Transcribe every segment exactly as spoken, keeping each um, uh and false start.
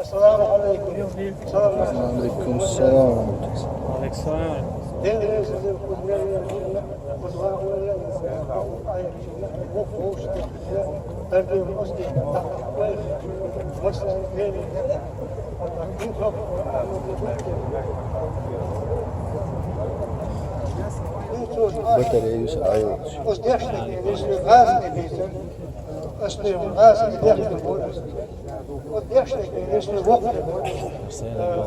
السلام عليكم. السلام عليكم. وعليكم السلام ورحمة الله. وعليكم السلام. Батарея саӀайла. Оцу дешнашка, если гӀазкхи дийцар, оцу дешнашка, если вокху, э,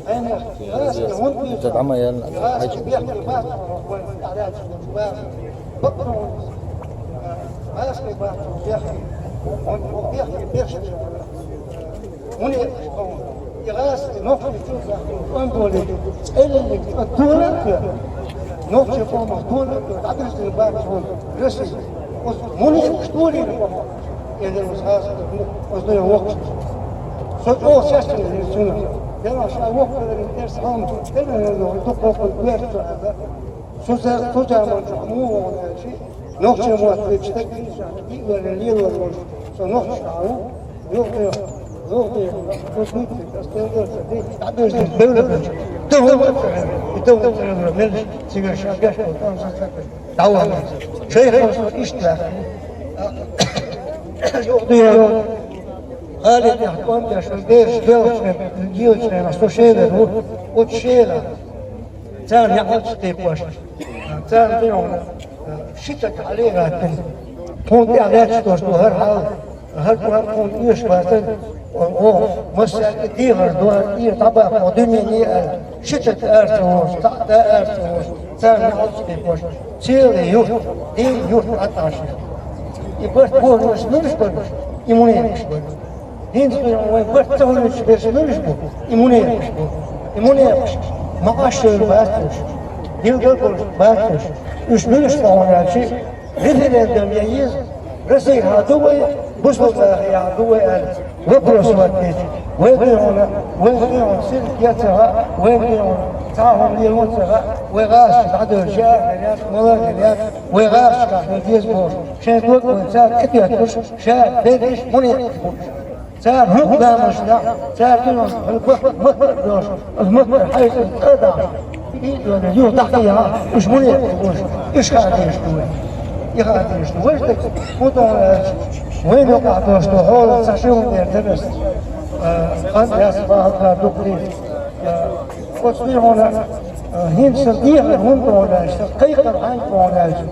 хьайна гӀазкхи хӀунда дийцар? ГӀазкхи бехке бац, вайн тӀаьхьа бац, бакъ, гӀазкхи бац, бехке, вайн бехке, бехке. ХӀунда и гӀазкхи нохчий чу а, Анатолий, цӀеллиг а дона а, нохчий къомах дона а, дӀадирзина бац хьуна Россия. Оцу хӀунда и уьш дулийна хьуна? Эдер оцу гӀазкхи, оцу дойн воккхачу. Со чӀогӀа сестина веза цунах. Делахь ша воккхавелларг терса хьалма, тӀе а веза, дукха воккхавелларг веза цо аьлла. Цу за-, цу заманчохь муха вахана аьлча, нохчийн мотт вуьйцуш стаг, диъ варна лелор волуш, со нохчашкахь ву, юха, юха, юха, аса стенга ца дий, дӀабевзаш бевлла бевлла. Ду хӀума ца хьаьра, и ду хӀума ца хьаьра, меллаша цигара ша беш болу тӀом ца хьаьра. ДӀавахана. Шайх Мансур иштта ваьхна. Юха ду хьо. Гали тӀехь тӀом беш, бераш белхаш, гилча хенахь, со Шелара ву, оцу Шелахь. Царна яхьалчаш кхайкхош. Царна тӀе а хьуна, ши стаг хьале а гӀаттина. Тхуна тӀехь лаьтташ долуш ду хӀара хьал, хӀара тӀом тхуна оьшуш бацара, оха массаьрга дехар ду, тӀера дӀабаккха дуьнене аьлла. Ши стаг ара ца вогӀуш, цхьаъ а ара ца вогӀуш, царна яхьалчаш кхайкхош. Целый юрт, дийна юрт Ӏад Ӏаш яра. И барт бохург муьлш бара, и мунепикаш бара. ХӀинца вайн барт ца хуьлуьйтуш берш муьлш бу? И мунепикаш бу. И мунепикаш ма Ӏаш йолу бац уьш. Билгал болуш бац уьш. Уьш муьлш бу хьуна аьлча, референдум ян еза, Россия хьан ду вай, бусалба нахе хьан ду вай аьлла, вопрос хӀоттийча, вай дуьхьал, вай дуьхьал сирг я ца хаьа, вай дуьхьал цхьа а хӀума лело ца хаьа, вай гӀазкхаша дӀадевлла ша а хир яц, мала а хир яц, вай гӀазкхашкахь хила деза бохуш, шайн дог вайн цара тӀетоьттуш, ша берриш мунепикаш бу уьш. Цара хӀокху заманашкахь, цара дуьйна хӀара бахт маттара а доьлхуш, оцу маттара хьаьжцӀа цкъа а дахьаш, и а доьлхуш, юха дӀакхехьа, уьш муьлш бу уьш, уьш хаа дезаш ду вай. И хаа дезаш ду. Важа дерг хӀун ду аьлча, вайна юкъахь долуш ду хьолан цхьа ши хӀума эр дара аса. А, хан яц, бахьалкхара дукха дийца. А, оцу дуьхьал, а, хӀинца сан дехар хӀунда ду аьлча, сан кхайкхар хьаьнга ду аьлча,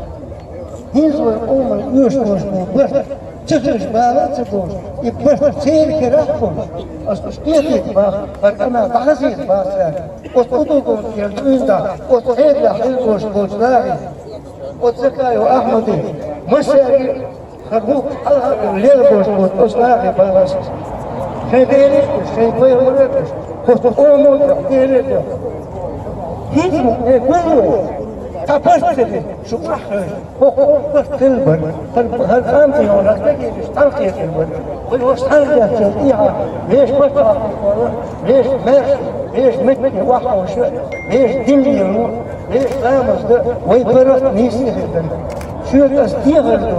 хӀинца вайн къоман оьшуш болуш болу барт ца хилча бала а ца болуш, и барт церан карахь а болуш, аса уьш кхетийта боху, хӀара къамел дӀахазийта боху цара. Оцу удугун тӀера дуьйна даха, оцу Ӏедалехь хила болуш болчу нахе, оцу Закаев Ахьмаде, массаьрга а хӀара вукху хьалха а лела болуш болчу оцу нахе боху аса. Шайн дерриг а уьш, шайн пайхамар а уьш, хӀокху къомо а тӀехь, дерриг а тӀехь. ХӀинца ма-, э, гулло, цхьа барт ца бина, шу къахьоьжу. ХӀокху барт хилла бара, хӀара, хӀара къам тӀе йогӀуш, дагийраш цхьаьна кхетар бара. Вай ваша цхьаьна деттачул тӀехьа, вешан пачхьалкхе кхолла, вешан маьрша, вешан меттиге охьаховша, вешан дин лело, вешан ламаз дан, вай паргӀат нийса хир дара. Шуьга аса дехар ду,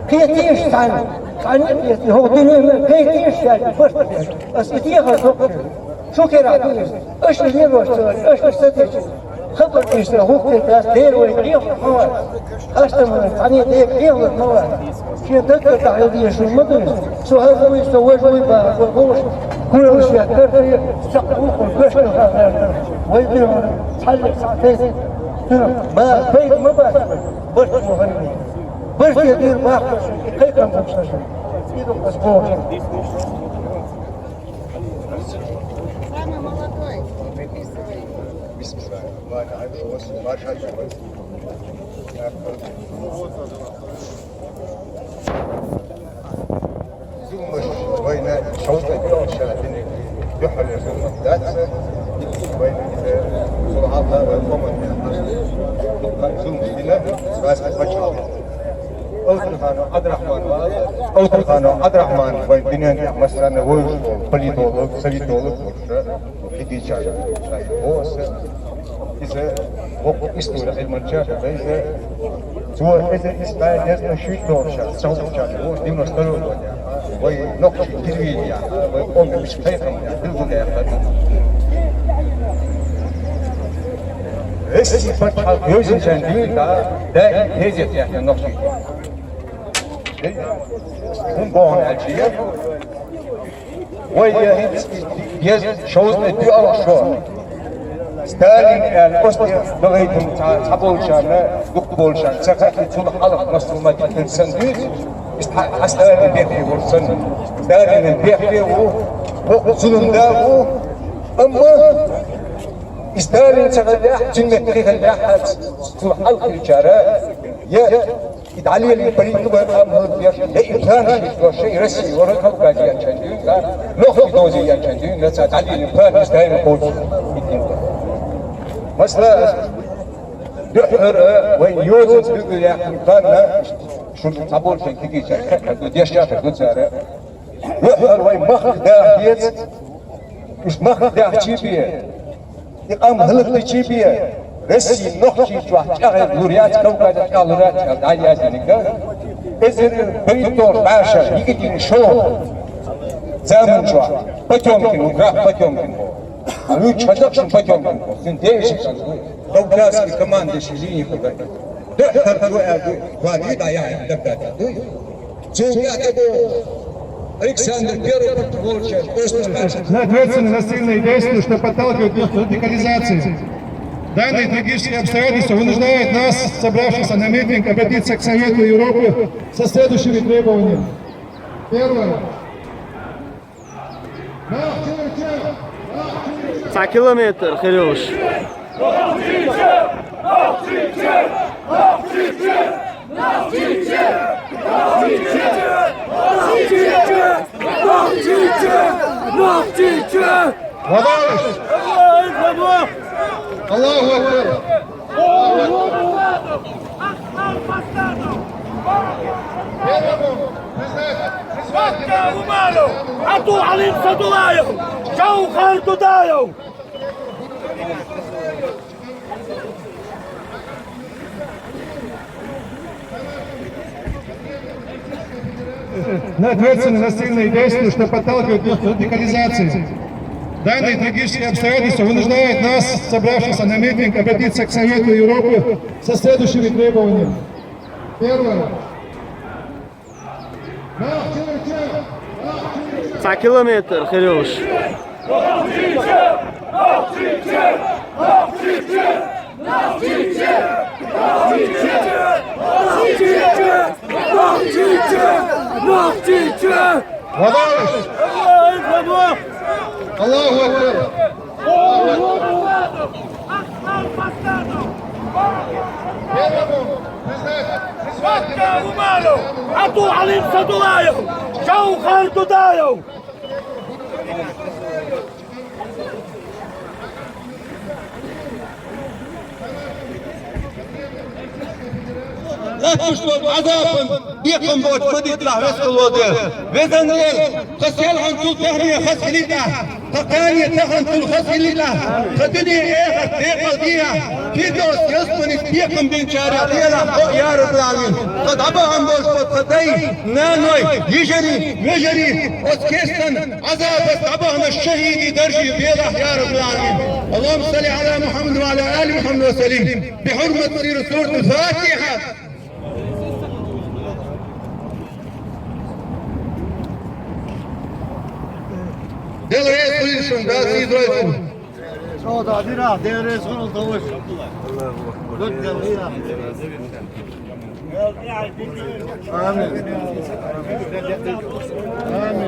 кхетийша цхьаьна, цхьаьна а кхетий, хӀокху дуьненна а кхетийша шаьш барт беш. Аса и дехар до-кх шуьга. Шун карахь ду иза. Аша лелош ца верг, аша ца дечиг. Хабар дийцина хӀуттийта дац, Дела вайга къехалур ма вац. Хастаманаш цхьаьний Дела къехалур ма вац. Шен даггара дӀахьедеш хӀума ма ду иза. Со хӀара вуй, со важа вуй бахархой гӀуллакхаш, кураллаш еттара, цхьаъ вукхунна коьшкалла хаа гӀертара. Вай дуьхьал цхьаьллиг цхьаъ тайса, цуьнан бала пайда ма бац вай. Барт бохар вай. Барте дуьйр бахкаш, кхайкхам бохуш. Иза аса бохуш. Самый молодой. Выписывай. Зуламаш вайна шовзткъе пхи шарахь динарг дуьххьарлера зуламаш дац. Вайна иза, цул хьалха вайн къоман дуккха зуламаш дина, цкъа а пачхьалкх. Алтарханов Ӏабдрахьман вац. Алтарханов Ӏабдрахьман вайн дуьнен тӀехь массарна вевзаш волу политолог, советолог волуш, хи дийцича шайна боху аса. Иза воккха истори Ӏилманча а хилла иза. Цо иза, иза кхайкхира шуьйта долуш, цхьа долуш, девяносто второй годехь. Вай нохчий телевидение, вай он миш пайхамар, билгин яхад. Россия паччахьалкхе йовзача дуьйна, да, даим газет яхад нохчий. ХӀун боху аьлча, вай я хӀинца деза шовзткъе доьалгӀа шо. Сталин аьлла, оцу тӀе догӀуьйтур цхьа, цхьаболчарна, дукхахболчарна ца хаьа, цул хьалха массо а ма дитина санна дуьйцу, иза цхьа, цхьа Сталин бехке волу санна. Сталин бехке ву, воккха зулам да ву, амма и Сталин ца хилча, цуьнан метта кхин хилча, цул хьалха хилчара, я И дӀалелийна политика вай къам хӀаллакдеш, я и план шийтта дош, и Россия вара Кавказе яьлча дуьйна, нохчий дозий яьлча дуьйна, цхьа дӀалелийна план иза даим кхочуш. Масала, аса дуьххьара вайн йозанца дуьгу яьккхина план, шуна цхьаболчарна кегийчарна хаа ду, дешна хаа ду цара. Юьхьара вай махка даха деза, уьш махка даьхча бен, и къам хӀаллакдича бен, Россия нохчийчохь чӀагӀъяр лур яц, Кавказехь чӀагӀлур яц аьлла дӀаяздинарг. Эзар бӀаьргдолуш бӀаьрша йигитин шо заманчохь Потёмкин ву, граф Потёмкин ву. Вуьйцуш хьажа шуна Потёмкин ву, цуьнан деши санна ву. Кавказский командующий линии хӀу гар. Дуьххьара ду аьлла ду, ван ю дӀаяхьа дагадатта дуй. Цул тӀаьхьа тӀе боху Александр Первый против волча. На ответственные насильные действия, что подталкивает их к радикализации. Данные трагические обстоятельства вынуждают нас, собравшихся на митинг, обратиться к Совету Европы со следующими требованиями. Первое. Цхьа километр хир йолуш. Аллаху акбар! Первому признать. Хьатта Умаров, Абдул-Хьалим Садулаев, Жавхар Дудаев. На ответственные насильные действия, что подталкивает их к радикализации. Данные трагические обстоятельства вынуждают нас, собравшихся на митинг, обратиться к Совету Европы со следующими требованиями. Первое. Цхьа километр хир йолуш. Аллаху акбар! Абдул-Хьалим Садулаев, Жавхар Дудаев. Латташ долу Ӏазапан бекхам боцуш ма диталахь, веза хилла волу Дела. Везан Дела, тхан селхана цул тахана хаза хилийтахь, тхан кхане тахана цул хаза хилийтахь, тхан дуьне, эхарт декъал дехьа, Фирдовс ялсаманица бекхам бинчарех лелахь хьо, я Раббал Ӏаламин. Тхан дӀабахана болуш болу тхан дай, наной, йижарий, вежарий, оцу кестан Ӏазапца дӀабаханчу шахӀидийн даржехь белахь, я Раббал Ӏаламин. Аллахумма салли Ӏала Мухьаммад ва Ӏала али Мухьаммад ва саллим. БихӀурмати сират сурат аль-Фатихьа. Дела реза хуьлийла шуна, Дала сий дойла шуна. Чо да дира, Дела реза хуьлда вайна. Гуд Дела вира. Амин. Амин.